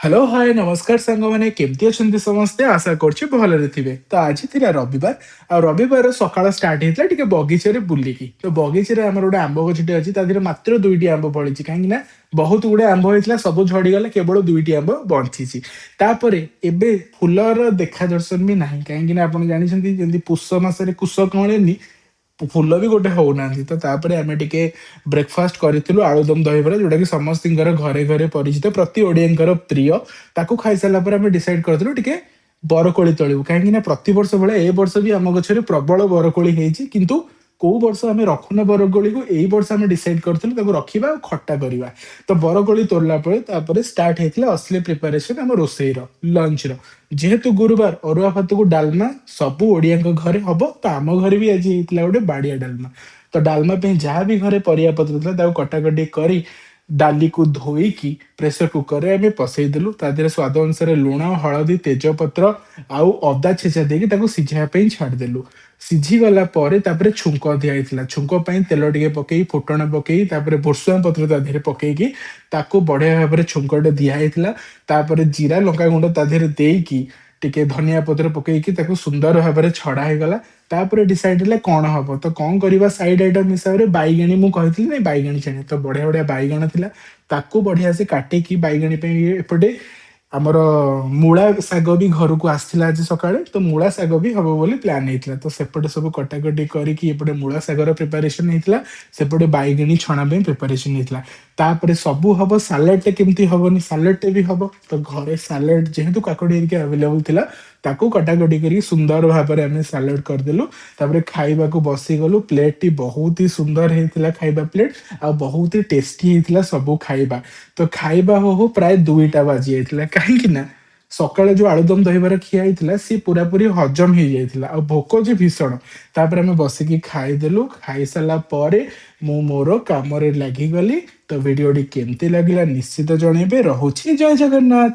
Hello, ହାଏ, ନମସ୍କାର ସାଙ୍ଗମାନେ। କେମିତି ଅଛନ୍ତି ସମସ୍ତେ? ଆଶା କରୁଛି ଭଲରେ ଥିବେ। ତ ଆଜି ଥିଲା ରବିବାର ଆଉ ରବିବାର ସକାଳ ଷ୍ଟାର୍ଟ ହେଇଥିଲା ଟିକେ ବଗିଚାରେ ବୁଲିକି। ତ ବଗିଚାରେ ଆମର ଗୋଟେ ଆମ୍ବ ଗଛଟେ ଅଛି, ତା ଦେହରେ ମାତ୍ର 2ଟି ଆମ୍ବ ଫଳିଛି। କାହିଁକି ନା ବହୁତ ଗୁଡେ ଆମ୍ବ ହେଇଥିଲା, ସବୁ ଝଡିଗଲା, କେବଳ 2ଟି ଆମ୍ବ ବଞ୍ଚିଛି। ତାପରେ ଏବେ ଫୁଲର ଦେଖା ଦର୍ଶନ ବି ନାହିଁ, କାହିଁକି ନା ଆପଣ ଜାଣିଛନ୍ତି ଯେମିତି ପୁଷ ମାସରେ କୁଶ କଅଁଳେନି, ଫୁଲ ବି ଗୋଟେ ହଉନାହାନ୍ତି। ତ ତାପରେ ଆମେ ଟିକେ ବ୍ରେକଫାଷ୍ଟ କରିଥିଲୁ ଆଳୁଦମ ଦହିବରା, ଯୋଉଟାକି ସମସ୍ତିଙ୍କର ଘରେ ଘରେ ପରିଚିତ, ପ୍ରତି ଓଡ଼ିଆଙ୍କର ପ୍ରିୟ। ତାକୁ ଖାଇସାରିଲା ପରେ ଆମେ ଡିସାଇଡ୍ କରିଥିଲୁ ଟିକେ ବରକୋଳି ତୋଳିବୁ, କାହିଁକି ନା ପ୍ରତିବର୍ଷ ଭଳିଆ ଏ ବର୍ଷ ବି ଆମ ଗଛରେ ପ୍ରବଳ ବରକୋଳି ହେଇଛି। କିନ୍ତୁ କୋଉ ବର୍ଷ ଆମେ ରଖୁନା ବରକୋଳିକୁ, ଏଇ ବର୍ଷ ଆମେ ଡିସାଇଡ୍ କରିଥିଲୁ ତାକୁ ରଖିବା ଆଉ ଖଟା କରିବା। ତ ବରକୋଳି ତୋଳିଲା ପରେ ତାପରେ ଷ୍ଟାର୍ଟ ହେଇଥିଲା ଅସଲି ପ୍ରିପାରେସନ ଆମ ରୋଷେଇର, ଲଞ୍ଚର। ଯେହେତୁ ଗୁରୁବାର, ଅରୁଆ ଭାତକୁ ଡାଲମା ସବୁ ଓଡ଼ିଆଙ୍କ ଘରେ ହବ। ତ ଆମ ଘରେ ବି ଆଜି ହେଇଥିଲା ଗୋଟେ ବାଡ଼ିଆ ଡାଲମା। ତ ଡାଲମା ପାଇଁ ଯାହା ବି ଘରେ ପରିବା ପତ୍ର ଥିଲା, ତାକୁ କଟାକଟି କରି, ଡାଲିକୁ ଧୋଇକି ପ୍ରେସର କୁକରରେ ଆମେ ପସେଇଦେଲୁ। ତା ଦେହରେ ସ୍ୱାଦ ଅନୁସାରେ ଲୁଣ, ହଳଦୀ, ତେଜପତ୍ର ଆଉ ଅଦା ଛେଚା ଦେଇକି ତାକୁ ସିଝେଇବା ପାଇଁ ଛାଡ଼ିଦେଲୁ। ସିଝିଗଲା ପରେ ତାପରେ ଛୁଙ୍କ ଦିଆହେଇଥିଲା। ଛୁଙ୍କ ପାଇଁ ତେଲ ଟିକେ ପକେଇ, ଫୁଟଣ ପକେଇ, ତାପରେ ଭୃଷଙ୍ଗ ପତ୍ର ତା ଦେହରେ ପକେଇକି ତାକୁ ବଢିଆ ଭାବରେ ଛୁଙ୍କଟେ ଦିଆହେଇଥିଲା। ତାପରେ ଜିରା ଲଙ୍କା ଗୁଣ୍ଡ ତା ଦେହରେ ଦେଇକି, ଟିକେ ଧନିଆ ପତ୍ର ପକେଇକି ତାକୁ ସୁନ୍ଦର ଭାବରେ ଛଡା ହେଇଗଲା। ତାପରେ ଡିସାଇଡ୍ ହେଲା କଣ ହବ, ତ କଣ କରିବା। ସାଇଡ୍ ଆଇଟମ ହିସାବରେ ବାଇଗଣୀ, ମୁଁ କହିଥିଲି ନାଇଁ ବାଇଗଣୀ ଛାଣିବା। ତ ବଢିଆ ବଢିଆ ବାଇଗଣ ଥିଲା, ତାକୁ ବଢିଆ ସେ କାଟିକି ବାଇଗଣୀ ପାଇଁ। ଏପଟେ ଆମର ମୂଳା ଶାଗ ବି ଘରକୁ ଆସିଥିଲା ଆଜି ସକାଳେ, ତ ମୂଳା ଶାଗ ବି ହବ ବୋଲି ପ୍ଲାନ୍ ହେଇଥିଲା। ତ ସେପଟେ ସବୁ କଟାକଟି କରିକି ଏପଟେ ମୂଳା ଶାଗର ପ୍ରିପାରେସନ ହେଇଥିଲା, ସେପଟେ ବାଇଗଣୀ ଛଣା ପାଇଁ ପ୍ରିପାରେସନ ହେଇଥିଲା। ତାପରେ ସବୁ ହବ, ସାଲାଡ ଟା କେମିତି ହବନି? ସାଲାଡ ଟା ବି ହବ। ତ ଘରେ ସାଲାଡ ଯେହେତୁ କାକୁଡି ହେରିକା ଆଭେଲେବଲ ଥିଲା, ତାକୁ କଟାକଟି କରିକି ସୁନ୍ଦର ଭାବରେ ଆମେ ସାଲାଡ କରିଦେଲୁ। ତାପରେ ଖାଇବାକୁ ବସିଗଲୁ। ପ୍ଲେଟଟି ବହୁତ ହି ସୁନ୍ଦର ହେଇଥିଲା, ଖାଇବା ପ୍ଲେଟ, ଆଉ ବହୁତ ହି ଟେଷ୍ଟି ହେଇଥିଲା ସବୁ ଖାଇବା। ତ ଖାଇବା ହଉ ହଉ ପ୍ରାୟ 2ଟା ବାଜି ଯାଇଥିଲା, କାହିଁକି ନା ସକାଳେ ଯୋଉ ଆଳୁଦମ ଦହିବରା ଖିଆ ହେଇଥିଲା, ସିଏ ପୁରାପୁରି ହଜମ ହେଇଯାଇଥିଲା ଆଉ ଭୋକ ଯେ ଭୀଷଣ। ତାପରେ ଆମେ ବସିକି ଖାଇଦେଲୁ। ଖାଇସାରିଲା ପରେ ମୁଁ ମୋର କାମରେ ଲାଗିଗଲି। ତ ଭିଡିଓଟି କେମିତି ଲାଗିଲା ନିଶ୍ଚିତ ଜଣେଇବେ। ରହୁଛି, ଜୟ ଜଗନ୍ନାଥ।